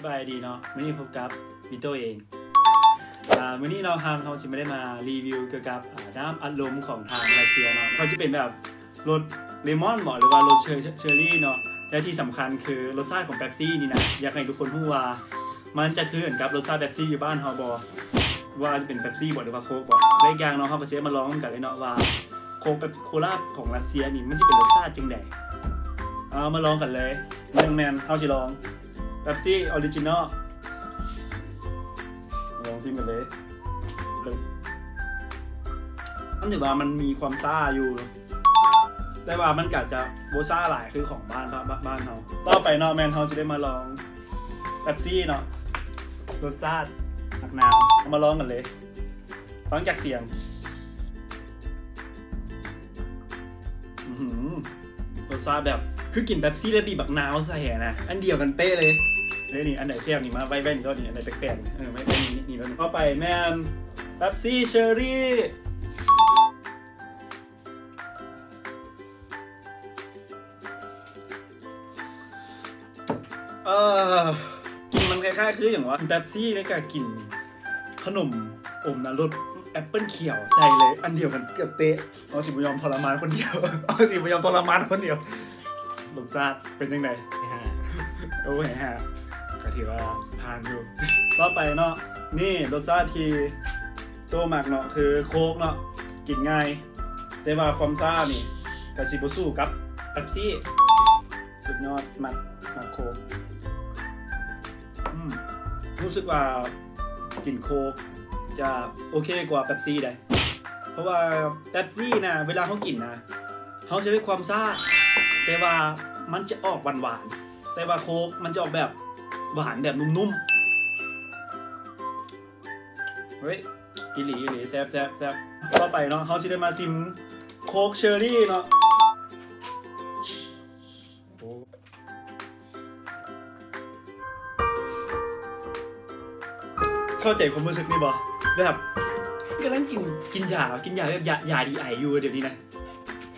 ສະບາຍດີເນາະ ມື້ນີ້ພົບກັບ Vito ເອງ. ອາ ມື້ນີ້ເນາະ ທາງເຮົາຊິມາໄດ້ມາຣີວິວກ່ຽວກັບ ອາ ນ້ຳອັດລົມຂອງທາງຣັດເຊຍເນາະ ເຂົາຈະເປັນແບບລົດເລມອນບໍ ຫຼືວ່າລົດເຊີ ເຊີຣີເນາະ ແລະທີ່ສຳຄັນຄືລົດຊາດຂອງເປັບຊີນີ້ນະ ຢາກໃຫ້ທຸກຄົນຮູ້ວ່າມັນຈະຄືກັນກັບລົດຊາດເປັບຊີຢູ່ບ້ານເຮົາບໍ ວ່າຈະເປັນເປັບຊີບໍ ຫຼືວ່າໂຄກບໍ. ແລະອີກຢ່າງເນາະ ເຮົາກໍຊິໄດ້ມາລອງນຳກັນເລີຍເນາະວ່າໂຄກ ເປັບ ໂຄລາຂອງຣັດເຊຍນີ້ມັນຈະເປັນລົດຊາດຈັ່ງໃດ. ເອົາ ມາລອງກັນເລີຍ. ໜຶ່ງແມ່ນເຮົາຊິລອງເປັບຊີອໍຣິຈິນອລ ລອງຊີມກັນເລີຍ. ມັນຖືວ່າມັນມີຄວາມຊາຢູ່ ແຕ່ວ່າມັນກະຈະບໍ່ຊາຫຼາຍຄືຂອງບ້ານ ບ້ານ ບ້ານເຮົາ. ຕໍ່ໄປເນາະ ແມ່ນເຮົາຊິໄດ້ມາລອງເປັບຊີເນາະ ລົດຊາດໝາກນາວ. ເຮົາມາລອງກັນເລີຍ ຟັງຈາກສຽງ. ອືຫື ລົດຊາດແບບ ຄືກິນເປັບຊີແລ້ວບີບບັກນາວໃສ່ຫັ້ນນະ ອັນດຽວກັນເປະເລີຍ. ເອີ ນີ້ອັນໃດແຊບນີ້ ມາໄວ້ ໄວ້ນີ້ໂລດນີ້ ອັນໃດແປກໆ ເອີ ໄວ້ ໄວ້ນີ້ ນີ້ໂລດ. ຕໍ່ໄປແມ່ນເປັບຊີເຊີຣີ. ເອີ ກິ່ນມັນຄ້າຍໆຄືຫຍັງວະ ເປັບຊີ ແລ້ວກະກິນຂະໜົມອົມນະ ລົດແອັບເປິ້ນຂຽວໃສ່ເລີຍ ອັນດຽວກັນເກືອບເປະ. ເຮົາຊິບໍ່ຍອມທໍລະມານຄົນດຽວ ເຮົາຊິບໍ່ຍອມທໍລະມານຄົນດຽວ. ລົດຊາດເປັນຈັ່ງໃດ? ຫ້າ. ໂອ້ຍ ຫ້າ ກໍຖືວ່າຜ່ານຢູ່. ຕໍ່ໄປເນາະ ນີ້ລົດຊາດທີ່ໂຕມັກເນາະ ຄືໂຄກເນາະ ກິນງ່າຍ ແຕ່ວ່າຄວາມຊານີ້ກໍຊິບໍ່ສູ້ກັບເປັບຊີ. ສຸດຍອດ ມັກ ມັກໂຄກ. ອືມ ຮູ້ສຶກວ່າກິນໂຄກຈະໂອເຄກວ່າເປັບຊີໃດ໋ ເພາະວ່າເປັບຊີນະ ເວລາເຮົາກິນນະ ເຮົາຈະໄດ້ຄວາມຊາ ແຕ່ວ່າມັນຈະອອກຫວານໆ ແຕ່ວ່າໂຄກມັນຈະອອກແບບຫວານແບບນຸ້ມໆ. ເຮີ້ຍ ອີ່ຫຼີ ອີ່ຫຼີ ແຊບ ແຊບ ແຊບ. ຕໍ່ໄປເນາະ ເຮົາຊິໄດ້ມາຊິມໂຄກເຊີຣີເນາະ. ໂອ້ ເຂົ້າໃຈຄວາມຮູ້ສຶກນີ້ບໍ່? ແບບກຳລັງກິນ ກິນຢາ ກິນຢາແບບຢາ ຢາດີໄອຢູ່ດຽວນີ້ນະ.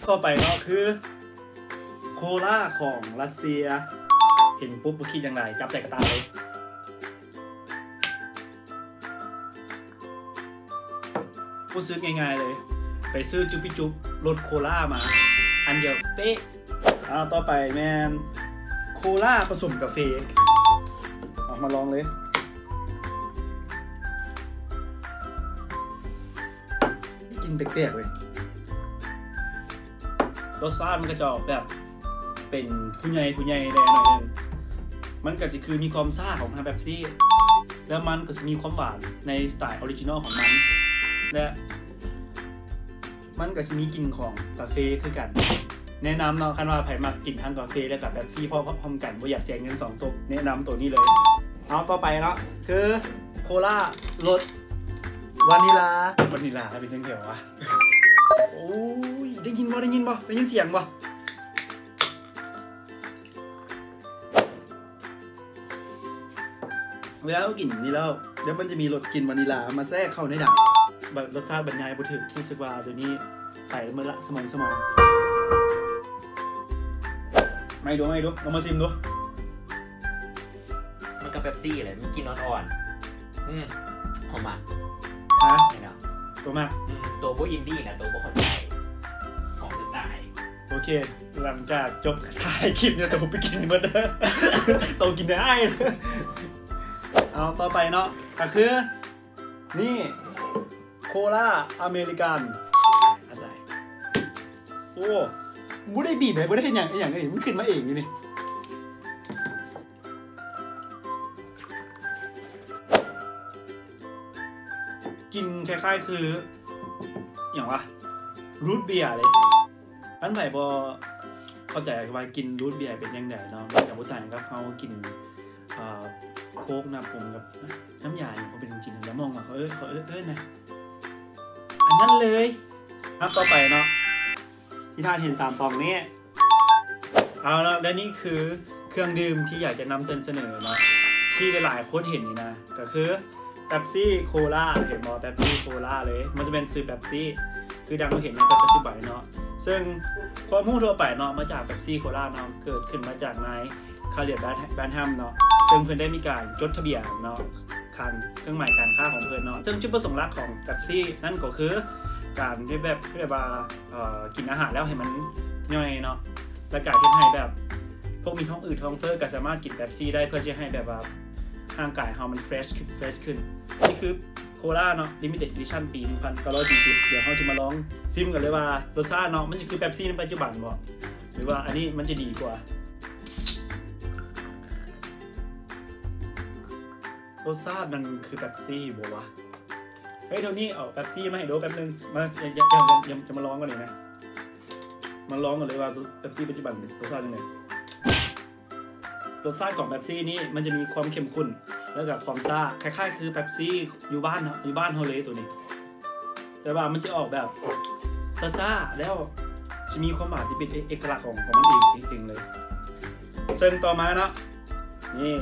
ຕໍ່ໄປເນາະ ຄືໂຄລາຂອງຣັດເຊຍ. ເຫັນປຸບບໍ່ຄິດຫຍັງຫຼາຍ ຈັບໃສ່ກະຕ່າເລີຍ. ຮູ້ສຶກງ່າຍໆເລີຍ ໄປຊື້ຈຸບປິຈຸບລົດໂຄລາມາ ອັນດຽວເປະ. ອ່າ ຕໍ່ໄປແມ່ນໂຄລາປະສົມກາເຟ. ເອົາ ມາລອງເລີຍ. ກິ່ນແປກໆເວີຍ. ລົດຊາດມັນກໍຈະອອກແບບເປັນຜູ້ໃຫຍ່ ຜູ້ໃຫຍ່ແດ່ໜ້ອຍໜຶ່ງ. ມັນກໍຊິຄືມີຄວາມຊາຂອງທາງເປັບຊີ ແລ້ວມັນກໍຊິມີຄວາມຫວານໃນສະໄຕອໍຣິຈິນອລຂອງມັນ ແລະ ມັນກໍຊິມີກິ່ນຂອງກາເຟຄືກັນ. ແນະນຳເນາະ ຄັນວ່າໃຜມັກກິນທັງກາເຟ ແລະ ກັບເປັບຊີພ້ອມ ພ້ອມກັນ ບໍ່ຢາກເສຍເງິນສອງໂຕ ແນະນຳໂຕນີ້ເລີຍ. ເອົາ ຕໍ່ໄປເນາະ ຄືໂຄລາລົດວານິລາ. ວານິລາເປັນຈັ່ງໃດວະ? ໂອ້ຍ ໄດ້ຍິນບໍ່? ໄດ້ຍິນບໍ່? ໄດ້ຍິນສຽງບໍ່? ເວລາເຮົາກິນນີ້ແລ້ວ ແລ້ວມັນຈະມີລົດກິ່ນວານິລາມາແຊກເຂົ້າໃນດັງ ແບບລົດຊາດບັນຍາຍບໍ່ຖືກ. ຮູ້ສຶກວ່າດຽວນີ້ໄປເໝິດລະ ສະໝອງ ສະໝອງ. ມາອີກດູ ມາອີກດູ ລອງມາຊິມດູ. ມັນກໍເປັບຊີແຫຼະ ມີກິ່ນອ່ອນໆ. ອືມ ຫອມໝາກ. ຮະ? ແມ່ນເນາະ ໂຕມັກ. ອືມ ໂຕບໍ່ອິນດີ້ນະ ໂຕບໍ່ເຂົ້າໃຈ. ຫອມຈະຕາຍ. ໂອເຄ ຫຼັງຈາກຈົບຖ່າຍຄລິບນີ້ ໂຕໄປກິນໝົດ ໂຕກິນໄດ້. ເອົາ ຕໍ່ໄປເນາະ ກໍຄື ນີ້ ໂຄລາອາເມລິກັນ. ໂອ້ ບໍ່ໄດ້ບີບໃດ ບໍ່ໄດ້ເຮັດຫຍັງອີ່ຫຍັງເລີຍ ມັນຂຶ້ນມາເອງຢູ່ນີ້. ກິ່ນຄ້າຍໆຄື ຫຍັງວະ ຣູດເບຍເລີຍ. ຄັນໃຜບໍ່ເຂົ້າໃຈວ່າກິ່ນຣູດເບຍເປັນຈັ່ງໃດເນາະ ມັນກໍບໍ່ຕ່າງກັບເຮົາກິນ ເອີ ໂຄກນະ ປົນກັບນ້ຳຢາຫຍັງ ເຂົາເປັນຈິງໆ ຢາມ່ອງວ່າ ເຂົາເອີ້ນ ເຂົາເອີ້ນ ເອີ້ນນະ ອັນນັ້ນເລີຍ. ນຳຕໍ່ໄປເນາະ ທີ່ທ່ານເຫັນສາມປ່ອງນີ້ ເອົາລະ ແລະ ນີ້ຄືເຄື່ອງດື່ມທີ່ຢາກຈະນຳເຊີນສະເໜີເນາະ ທີ່ຫຼາຍໆຄົນເຫັນນີ້ນະ ກໍຄືເປັບຊີໂຄລາ. ເຫັນບໍ່? ເປັບຊີໂຄລາເລີຍ ມັນຈະເປັນຊື່ເປັບຊີ ຄືດັ່ງເຮົາເຫັນໃນປັດຈຸບັນເນາະ. ເຊິ່ງຄວາມຮູ້ທົ່ວໄປເນາະ ມາຈາກເປັບຊີໂຄລາເນາະ ເກີດຂຶ້ນມາຈາກນາຍ Carlsberg Bantam ເນາະ ເຊິ່ງເພິ່ນໄດ້ມີການຈົດທະບຽນເນາະ ຄັນເຄື່ອງໝາຍການຄ້າຂອງເພິ່ນເນາະ ເຊິ່ງຈຸດປະສົງຫຼັກຂອງ Pepsi ນັ້ນກໍຄືການເຮັດແບບ ເອີ້ນວ່າ ເອີ ກິນອາຫານແລ້ວໃຫ້ມັນຍ່ອຍເນາະ ແລ້ວກະເຮັດໃຫ້ແບບພວກມີທ້ອງອືດທ້ອງເຟີ້ກໍສາມາດກິນ Pepsi ໄດ້ ເພື່ອຊິໃຫ້ແບບວ່າຮ່າງກາຍເຮົາມັນ fresh fresh ຂຶ້ນ. ນີ້ຄືໂຄລາເນາະ limited edition ປີໜຶ່ງພັນເກົ້າຮ້ອຍສີ່ສິບ ດຽວເຮົາຊິມາລອງຊິມກັນເລີຍວ່າລົດຊາດເນາະ ມັນຊິຄື Pepsi ໃນປັດຈຸບັນບໍ່ ຫຼືວ່າອັນນີ້ມັນຈະດີກວ່າ. ລົດຊາດມັນຄື Pepsi ບໍ່ວະ? ເຮີ້ຍ ໂທນີ້ ເອົາ Pepsi ມາໃຫ້ໂດແປັບໜຶ່ງ ມາ ຈະ ຈະ ຈະ ຈະ ຈະມາລອງກັນເລີຍນະ ມາລອງກັນເລີຍວ່າ Pepsi ປັດຈຸບັນລົດຊາດຈັ່ງໃດ. ລົດຊາດຂອງ Pepsi ນີ້ມັນຈະມີຄວາມເຂັ້ມຂຸ້ນ ແລ້ວກໍຄວາມຊ້າ ຄ້າຍໆຄື Pepsi ຢູ່ບ້ານເຮົາ ຢູ່ບ້ານເຮົາເລີຍໂຕນີ້ ແຕ່ວ່າມັນຈະອອກແບບຊ້າໆ ແລ້ວຈະມີຄວາມຫວານທີ່ເປັນເອ ເອກະລັກຂອງ ຂອງມັນເອງ ເອງເລີຍ. ເຊິ່ງຕໍ່ມາເນາະ ນີ້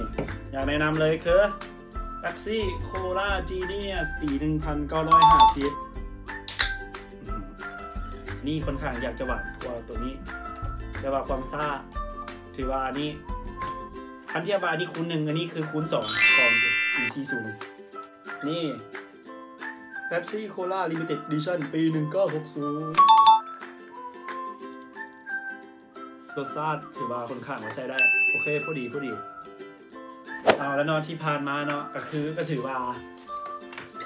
ຢາກແນະນຳເລີຍຄື Pepsi Cola Genius ປີໜຶ່ງພັນເກົ້າຮ້ອຍຫ້າສິບ ອືມ ນີ້ຄ່ອນຂ້າງຢາກຈະຫວານກວ່າໂຕນີ້ ແຕ່ວ່າຄວາມຊ້າ ຖືວ່າອັນນີ້ ຄັນທຽບວ່າອັນນີ້ຄູນໜຶ່ງ ອັນນີ້ຄືຄູນສອງຂອງປີສີ່ສິບ ນີ້ Pepsi Cola Limited Edition ປີໜຶ່ງເກົ້າຫົກສູນ ລົດຊາດຖືວ່າຄ່ອນຂ້າງວ່າໃຊ້ໄດ້ ໂອເຄ ພໍດີ ພໍດີ. ເອົາລະເນາະ ທີ່ຜ່ານມາເນາະ ກໍຄື ກໍຖືວ່າ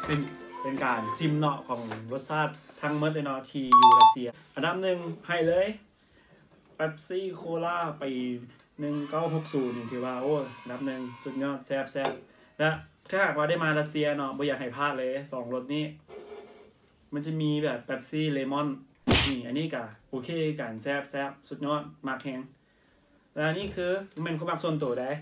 ເປັນ ເປັນການຊິມເນາະ ຂອງລົດຊາດທັງໝົດເລີຍເນາະ ທີ່ຢູ່ຣັດເຊຍ. ອັນດັບໜຶ່ງໃຫ້ເລີຍ Pepsi Cola ປີໜຶ່ງເກົ້າຫົກສູນ ນີ້ຖືວ່າ ໂອ້ ອັນດັບໜຶ່ງ ສຸດຍອດ ແຊບໆ ແລະ ຖ້າຫາກວ່າໄດ້ມາຣັດເຊຍເນາະ ບໍ່ຢາກໃຫ້ພາດເລີຍ ສອງລົດນີ້ ມັນຈະມີແບບ Pepsi Lemon ນີ້ ອັນນີ້ກະໂອເຄຄືກັນ ແຊບໆ ສຸດຍອດ ມັກແຮງ. ແລະ ອັນນີ້ຄືແມ່ນຄວາມມັກສ່ວນໂຕໃດ໋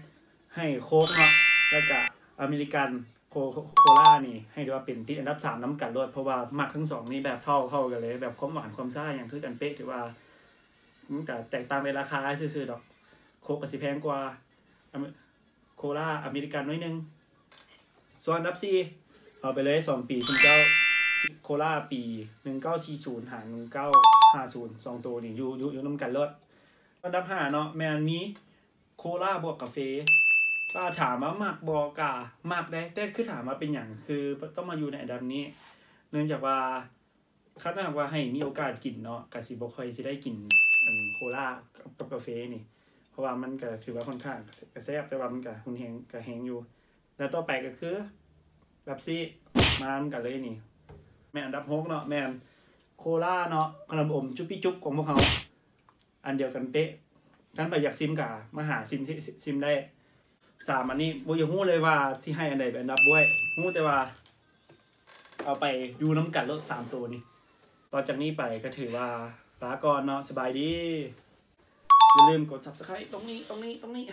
ໃຫ້ໂຄກເນາະ ແລ້ວກະອາເມລິກັນ ໂຄ ໂຄລານີ້ ໃຫ້ຖືວ່າເປັນຕິດອັນດັບສາມນຳກັນໂລດ ເພາະວ່າມັກທັງສອງນີ້ແບບເທົ່າ ເທົ່າກັນເລີຍ ແບບຄວາມຫວານຄວາມຊ້າຫຍັງຄືກັນເປະ ຖືວ່າມັນກະແຕກຕ່າງແຕ່ລາຄາຊື່ໆດອກ ໂຄກກະຊິແພງກວ່າ ອາເມ ໂຄລາອາເມລິກັນໜ້ອຍໜຶ່ງ. ສ່ວນອັນດັບສີ່ ເອົາໄປເລີຍສອງປີ ຊຸມເຈົ້າ ໂຄລາປີໜຶ່ງເກົ້າສີ່ສູນຫາໜຶ່ງເກົ້າຫ້າສູນ ສອງໂຕນີ້ຢູ່ ຢູ່ ຢູ່ນຳກັນໂລດ. ອັນດັບຫ້າເນາະ ແມ່ນມີໂຄລາບວກກາເຟ ຖ້າຖາມວ່າມັກບໍ່ ກະມັກເດ້ ແຕ່ຄືຖາມວ່າເປັນຫຍັງຄືຕ້ອງມາຢູ່ໃນອັນດັບນີ້ ເນື່ອງຈາກວ່າ ຄັນຫາກວ່າໃຫ້ມີໂອກາດກິນເນາະ ກະຊິບໍ່ຄ່ອຍຊິໄດ້ກິນ ອັນ ໂຄລາກັບ ກັບກາເຟນີ້ ເພາະວ່າມັນກະຖືວ່າຄ່ອນຂ້າງກະແຊບ ແຕ່ວ່າມັນກະຮຸນແຮງ ກະແຮງຢູ່. ແລະ ຕໍ່ໄປກະຄື Pepsi ມານຳກັນເລີຍນີ້ ແມ່ນອັນດັບຫົກເນາະ ແມ່ນໂຄລາເນາະ ຂະໜົມອົມຈຸບປິຈຸບຂອງພວກເຮົາ ອັນດຽວກັນເປະ ຄັນໃຜຢາກຊິມກະມາຫາຊິມ ຊິ ຊິມໄດ້. ສາມອັນນີ້ບໍ່ຢາກຮູ້ເລີຍວ່າຊິໃຫ້ອັນໃດເປັນອັນດັບບວຍ ຮູ້ແຕ່ວ່າເອົາໄປຢູ່ນຳກັນໂລດສາມໂຕນີ້. ຕໍ່ຈາກນີ້ໄປກະຖືວ່າລາກ່ອນເນາະ ສະບາຍດີ. ຢ່າລືມກົດ Subscribe ຕົງນີ້ ຕົງນີ້ ຕົງນີ້.